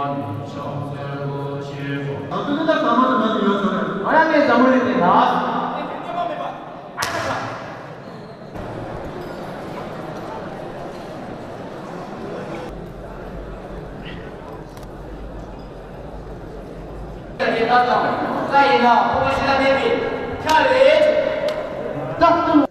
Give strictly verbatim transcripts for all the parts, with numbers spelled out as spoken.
ང་ཚོ་འདི་ལྟར་ཟ་མ་ཟ་མ་ཟ་ཡོད་ཟེར་ནས། ང་རང་ངའི་ཟ་མ་རེད་དེ་ལགས། ས་ཡིན་ན་ཕོ་བ་ཤི་ལ་མེད་པའི་ཆ་རེད། རྟག་ཏུ།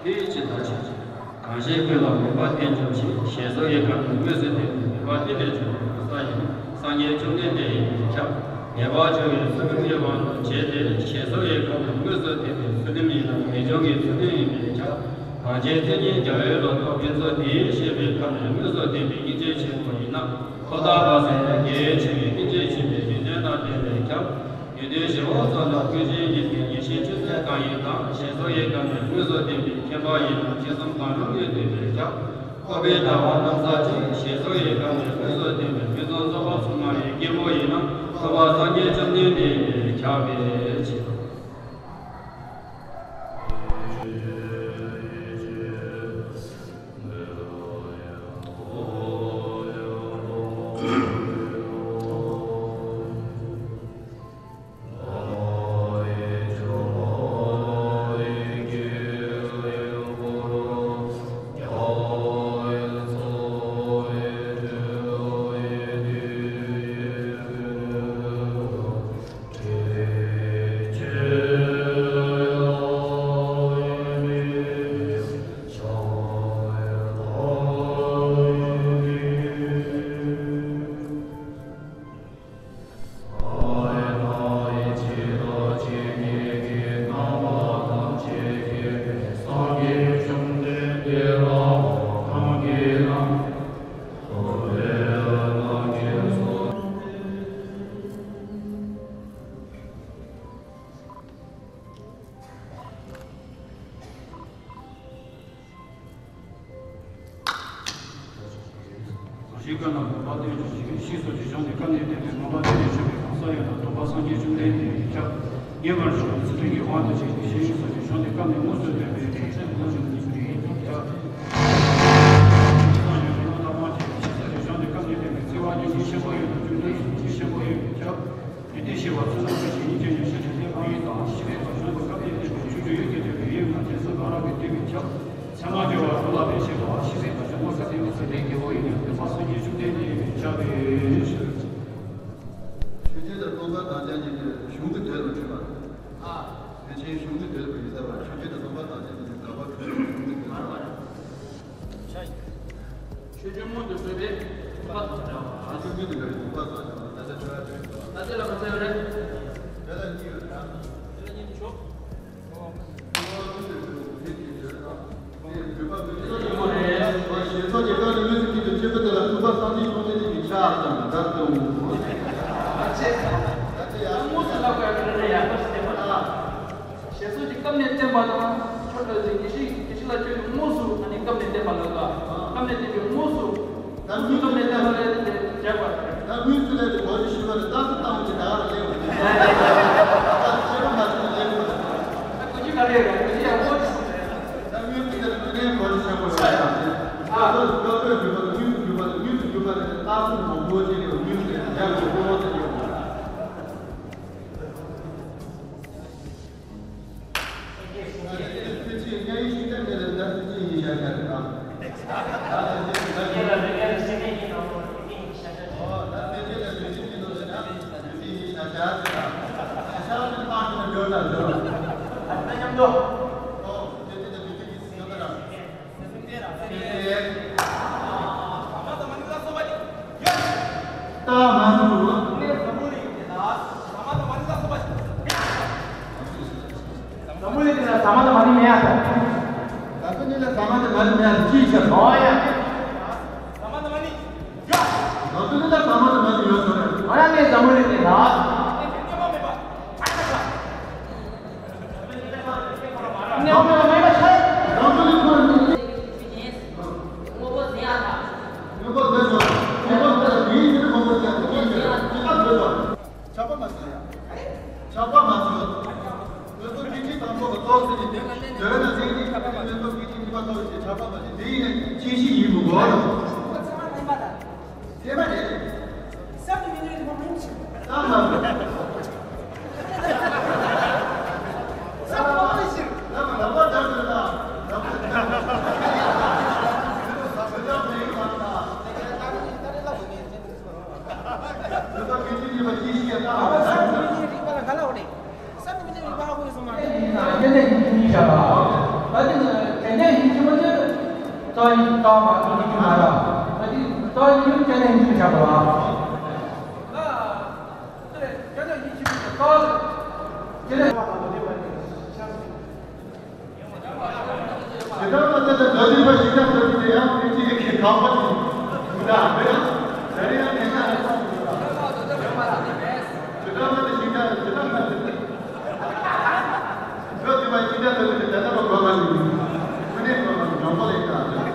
དེའི་ཕྱིར་ལྟ་ཞིང་། གང་ཞིག་ཀུན་ལ་མོས་པ་རྟེན་འབྱུང་ཞིང་། ཞེས་སོགས་ཀྱི་སྐབས་ནས་དངོས་སུ་བསྟན་པའི་མོས་པ་རྟེན་ལས་བྱུང་བའི་གང་ཟག་ཡིན་ན། སངས་རྒྱས་བཅོམ་ལྡན་འདས་ཡིན་པས་ཁྱབ། ངེས་པར་འབྱུང་བའི་ཚུལ་ཁྲིམས་ཀྱི་དབང་དུ་བྱས་ཏེ། ཞེས་སོགས་ཀྱི་སྐབས་ནས་དངོས་སུ་བསྟན་པའི་ཚུལ་ཁྲིམས་ཡིན་ན་ངེས་འབྱུང་གི་ཚུལ་ཁྲིམས་ཡིན་པས་ཁྱབ། གང་ཕྱིར་མཚན་ཉིད་རྒྱལ་བའི་ལོ་ཏོག་ཕུན་ཚོགས་དེས་ཞེས་པའི་སྐབས་ནས་དངོས་སུ་བསྟན་པའི་སྙིང་རྗེ་ཆེན་པོ་ཡིན་ན། ཐོག་མཐའ་བར་གསུམ་དུ་རྒྱལ་བའི་ཆེ་བའི་སྙིང་རྗེ་ཆེན་པོའི་ཡོན་ཏན་དང་ལྡན་པས་ཁྱབ། ཡོན་ཏན་བཞི་པོ་ཚོགས་རྣམས་ཀུན་གཞི་ཉིད་ཀྱི་ཡེ་ཤེས་ཆོས་ཚུལ་གང་ཡིན་དང་། ཞེས་སོགས་ཀྱི་སྐབས་ནས་དངོས་སུ་བསྟན་པའི་མཁྱེན་པ་ཡིན་ན། མཁྱེན་གསུམ་གང་རུང་གིས་བསྟན་པས་ཁྱབ། འཁོར་བའི་དགྲ་བོ་རྣམ་བསལ་ཅིང་། ཞེས་སོགས་ཀྱི་སྐབས་ནས་དངོས་སུ་བསྟན་པའི་ཐོས་བསམ་རྫོགས་པ་སོ་ལྔ་ཡི་སྐྱེས་བུ་ཡིན་ན། ཐོབ་པ་སངས་རྒྱས་བཅོམ་ལྡན་འདས་ཡིན་པས་ཁྱབ་པའི་ཕྱིར། གཞི་ཀུན་ལ་མོས་པ་རྟེན་འབྱུང་ཞིང་། ཞེས་སོགས་ཀྱི་གཞུང་དེ་སྐབས་ནས་བསྟན་པའི་མོས་པ་རྟེན་ལས་བྱུང་བའི་གང་ཟག་ཡོད་ན། ཐོབ་པ་སངས་རྒྱས་བཅོམ་ལྡན་འདས་ཡིན་ཁྱབ། ངེས་པར་འབྱུང་བའི་ཚུལ་ཁྲིམས་ཀྱི་དབང་དུ་བྱས་ཏེ། ཞེས་ཞུས་སོགས་ཀྱི་གཞུང་དེ་སྐབས་ནས་དངོས་སུ་བསྟན་པའི་ཐེག་ཆེན་དངོས་གཞི་ནི་ཚུལ་ཁྲིམས་ཡིན་ཁྱབ། ཡོན་ཏན་ཆེན་པོ་ཡོད་ན་བཅོམ་ལྡན་ཡིན་ཁྱབ། ཡོན་ཏན་ཞི་བ་ཚུལ་ཁྲིམས་ཀྱི་ཞི་བ་ཡོད་ན་བཅོམ་ལྡན་ཡིན་ཁྱབ། ཡོན་ཏན་ཞི་བའི་བར་གཞུང་དུ་སྐབས་ནས་བསྟན་པའི་ཆོས་སྤྱོད་ཡོད་ཀྱི་སྟོན་པའི་ཡུལ་ན་རྒྱལ་སྲས་ཀ་ར་བའི་སྟོན་པས་ཁྱབ། ཚད་མ་སྦྱོར་བ་རོ་ལ་པས་བཤད་པ། ཞི་བའི་བར་གཞུང་དངོས་སུ་བསྟན་པའི་ཚུལ་ལྡན་དགེ་བ་ཡིན་ན། སྟོན་པ་སངས་རྒྱས་བཅོམ་ལྡན་འདས་ཡིན་པས་ཁྱབ་པའི་ཕྱིར། ཆོས་ཅན་དང་སྟོང་པ་དམ་བཅའ་གཉིས་ཀྱི་གཞུང་གི་དོན་ལ་འཁྲུལ་པ། ཆོས་ཅན་གཞུང་གི་དོན་ལ་ཡིན་ས་བ། ཆོས་ཅན་དང་སྟོང་པ་དམ་བཅའ་གཉིས་ཀྱི་དགག་པ་འཁྲུལ་པའི་གཞུང་གི་དོན་ལ། ཆོས་ཅན་མངོན་དུ་བཟུང་བའི་སྟོང་པ་དང་བྲལ་བ། ཆོས་ཅན་མངོན་དུ་བཟུང་བའི་སྟོང་པ་དང་བྲལ་བ། ད་ལྟ་ཆོས་ཅན། ད་ལྟ་ལ་མ་ཚད་རེད། དེ་ལ་གཉིས་ཡོད་ད། དེ་ལ་གཉིས་ཆོག་ཞེས་སོགས་ཀྱི་བཀའ་ནི་དངོས་སུ་སྐྱེས་ཏེ་སྐྱེས་བུ་དེ་ལ་ཐུབ་པ་སངས་རྒྱས་བཅོམ་ལྡན་འདས་ཀྱི་ཕྱག་ཙམ་དགག་སྟེ་འོང་། ད་ལྟ་ཡང་དངོས་སུ་བསླབ་པའི་སྒོ་ནས་ཡང་དག་ཞེས་པ་ལ། ཞེས་སོགས་ཀྱི་སྐབས་ནས་བསྟན་པ་དང་། ཆོས་ལ་དེ་དགེ་བཤེས་དགེ་བཤེས་ལ་བསྐྱོན་ནས་དངོས་སུ་ཨ་ནི་སྐབས་ནས་བསྟན་པ་ལ་དགའ། སྐབས་ནས་བསྟན་པའི་དངོས་སུ། ད་དངོས་སུ་སྐབས་ནས་བསྟན་པ་ལ་དེ་བྱས་པ་རེད། ད་དངོས་སུ་ལས་དེ་གོ་ཆ་ཞུས་པ་ལ་རྟགས་སུ་བཏང་བ་དེ་ད་ག་ལ་སླེབས་པ་རེད། ད་དངོས་སུ་ལས་དེ་དེ་ནས་གོ་ཆ་ཞུས་པ་ལ་ད་དངོས་སུ་བསྒྱུར་པ་དང་དངོས་སུ་བསྒྱུར་པ་དང་དངོས་སུ་བསྒྱུར་པ་དང་དངོས་སུ་བསྒྱུར་པ་དེ་རྟགས་སུ་མང་པོ་ཅིག་ལས་དངོས་སུ་ལས་དེ་ཡག་གི་གོ་བ་དེ་ཡོད། ད་དེ་ཚེ་ཕལ་ཆེར་གཉའ་ཡིས་ཤིང་རྟ་འདི་ལ་ད་ཕལ་ཆེར་ཡིན་ཤག་ཤག་རེད་དམ། ད་ཕལ་ཆེར་ད་ཕལ་ཆེར་ལ་ཕལ་ཆེར་ལ་ཕལ་ཆེར་ཡིན་ནོ་ཟེར་ན་ཕལ་ཆེར་ཡིན་ཤག་ཤག་ཟེར་དམ། ཤག་ཤག་ནི་བཏང་ཤིང་ན་འགྲོ་ན་འགྲོ། ད་མཉམ་དུ། ཨོ་ཕལ་ཆེར་ད་ཕལ་ཆེར་གྱིས་ཟེར་ན་ད་ར། ད་མ་ནུ། འཛམ་བུ་གླིང་འདི་ན་ཟ་མ་དང་མ་ཎི་ལ་སོགས་པ་ཞིག་འཛམ་བུ་གླིང་འདི་ན་ཟ་མ་དང་མ་ཎི་མེད་ཡ་ད། འཛམ་བུ་གླིང་ལ་ཟ་མ་དང་མ་ཎི་མེད་ཡ་ད་ཅིའི་ཕྱིར། འོ་ཡ། ཟ་མ་དང་མ་ཎི་ཡོད། འཛམ་བུ་གླིང་ལ་ཟ་མ་དང་མ་ཎི་ཡོད་ཟེར་རེད། འོ་ཡ་ངས་འཛམ་བུ་གླིང་འདི་ན། དེ་དེ་སྐྱེ་བ་མེད་པ། ཨ་ཡ་ད། དངོས་པོ་ཟིན་ཡ་ཐལ། དངོས་པོ་ཟིན་ཆོག་དངོས་པོ་ཟིན་ཡ་དེའི་ཕྱིར་དངོས་པོ་ཟིན་ཡ་དེ་ཅི་ལྟར་འདོད་པ། ཆགས་པ་མ་ཟིན་ཡ། ཆགས་པ་མ་ཟིན་ཡ། དངོས་པོ་སྐྱེ་མཆེད་དང་པོ་གི་སྟོབས་ཟིན་ནས་དེ་འདོད་ན་ཟིན་ནས་ཆགས་པ་མ་དངོས་པོ་སྐྱེ་མཆེད་གཉིས་པ་སྟོབས་ཟིན་ཆགས་པ་མ་ཟིན་དེ་ཡིན་ན་སྐྱེ་མཆེད་ཡིན་དགོས་རེད། ཚད་མ་རེད། ཚད་མ་རེད། བསམ་གྱིས་མི་ཁྱབ་པའི་རིན་པོ་ཆེ། ད་མ་རེད། ཏང་ཡིག་ཏང་མ་ཐུབ་ཀྱི་མ་ར། ད་ཅི་ཏང་ཡིག་ཅན་ནས་ཡིན་ཆགས་པ་ལ། ཇི་ལྟར་ན་དེ་ལ་འདོད་པའི་ཕ་ཞིག་ན་འདོད་པའི་དེ་ཡང་དེ་གཅིག་གི་ཁེ་གང་པ་ཞིག་མི་འདྲ་མི་ར། ད་རེ་ཡང་དེ་ཤ་རེ་སོང་ཞིག་ལ། ཇི་ལྟར་ན་དེ་ཞིག་ན་ཇི་ལྟར་ན་དེ། འདོད་པའི་ཕ་ཞིག་ན་འདོད་པའི་དེ་ལྟ་བ་གོ་མ་ཞིག་མི་ནས་གོ་མ་ཞིག་འཇོག་པ་ལས་ཀྱང་ལ།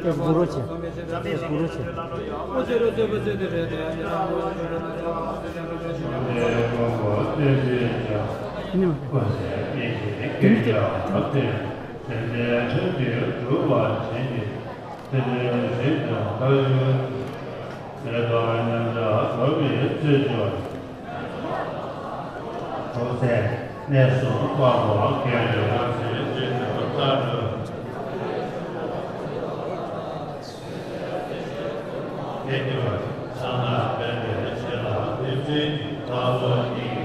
ཀུ་རུ་ཆེ། ཀུ་རུ་ཆེ། ཨ་ནི་མ། དེ་ནི་དེ། དེ་ནི་དེ། དེ་ནི་དེ། དེ་ལས་རིགས་དང་ཐ་ཡོད་དེ་དང་མཉམ་བཞག་འགྲོ་བའི་ཚུལ་སྦྱོར། གྲོགས་སེ་གནས་སུ་དཔའ་བོ་རྒྱལ་བའི་རབ་གསལ་ཅན་དུ་ལྟ་འགྲོ། དེ་དུས་ཚང་མ་ཕན་པའི་ཆེད་ལ་དེ་ཚུལ་གྱི་བདག་པོ་ཉིད་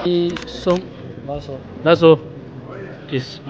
ཀྱིས་གསུངས་སོ། གསུམ། ལགས་སོ། ལགས་སོ། ཨིས།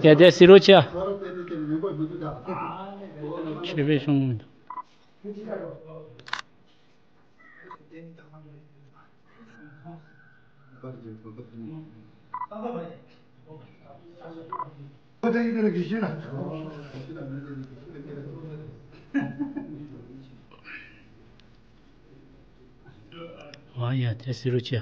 ཡ་དེ་སི་རོ་ཆ། ཆོས་པའི་གཞུང་མི་འདུག་ཨ་ཡ་དེ་སི་རོ་ཆ།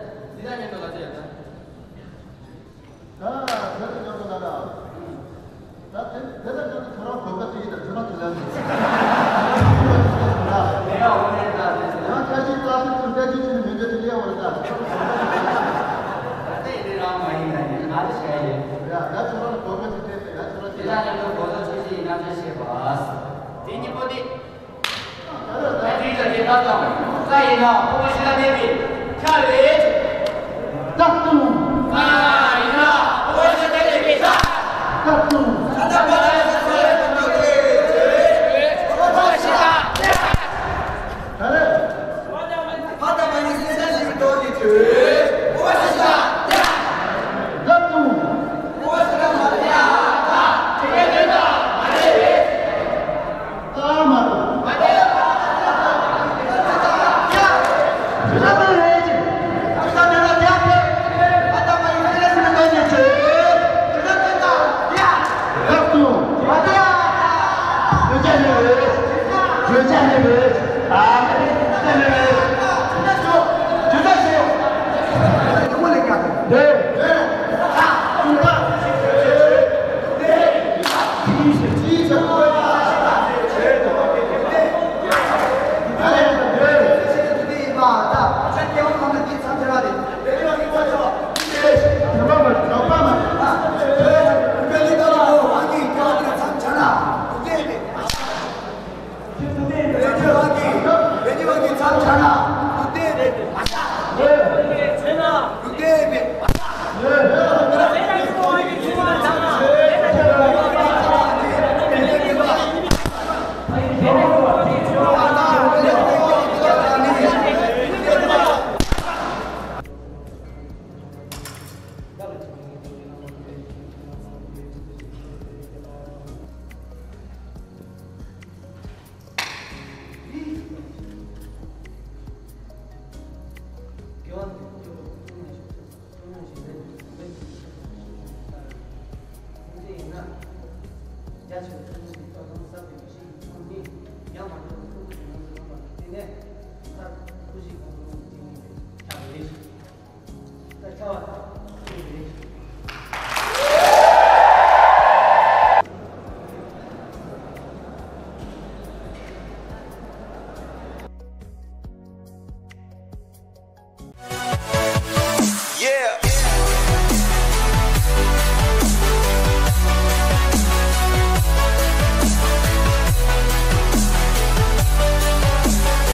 འདི་དང་མཉམ་དུ་ག་ཚོད་ཡོད་ད། ད་དེ་དང་མཉམ་དུ་ལ་ད། ད་དེ་དེ་དང་མཉམ་དུ་ཁྱོད་རང་གོ་སྐབས་ཅིག་ཡིན་ན་ཁྱོད་རང་དེ་ལ་འདུག་ཡང་ཁྱེད་ཀྱིས་ད་དེ་ཚོ་ལྟ་ཅི་ཅི་ནས་མི་འདོད་ཅི་ལས་བར་ད། ད་དེ་ཡིན་རང་མ་ཡིན་ན་ནི་ག་རེ་བྱས་ཡོད། ཡ་ད་ཁྱོད་རང་གོ་སྐབས་ ཡ། ཨོ་བ་ཤི་ད་དེ་བི་ཁྱ་རེད། ད་ཏུ། ཨ་ཡིན་ན་ཨོ་བ་ཤི་ད་དེ་བི་ད། ད་ཏུ། ད་ད་པ་ད་ད་ད་ད་ད་ད་ད། ཨོ་བ་ཤི་ད་དེ། ད་རེད། ཕ་ད་མ་ཡིན་སེ་ས་ཞིག་ཏོ་ཅི་ཅི། ཨོ་བ་ཤི་ད་དེ། ད་ཏུ། ཨོ་བ་ཤི་ད་མ་དེ་ཡ་ད། དེ་ག་དེ་ད་མ་རེད། ད་ཆ་བ།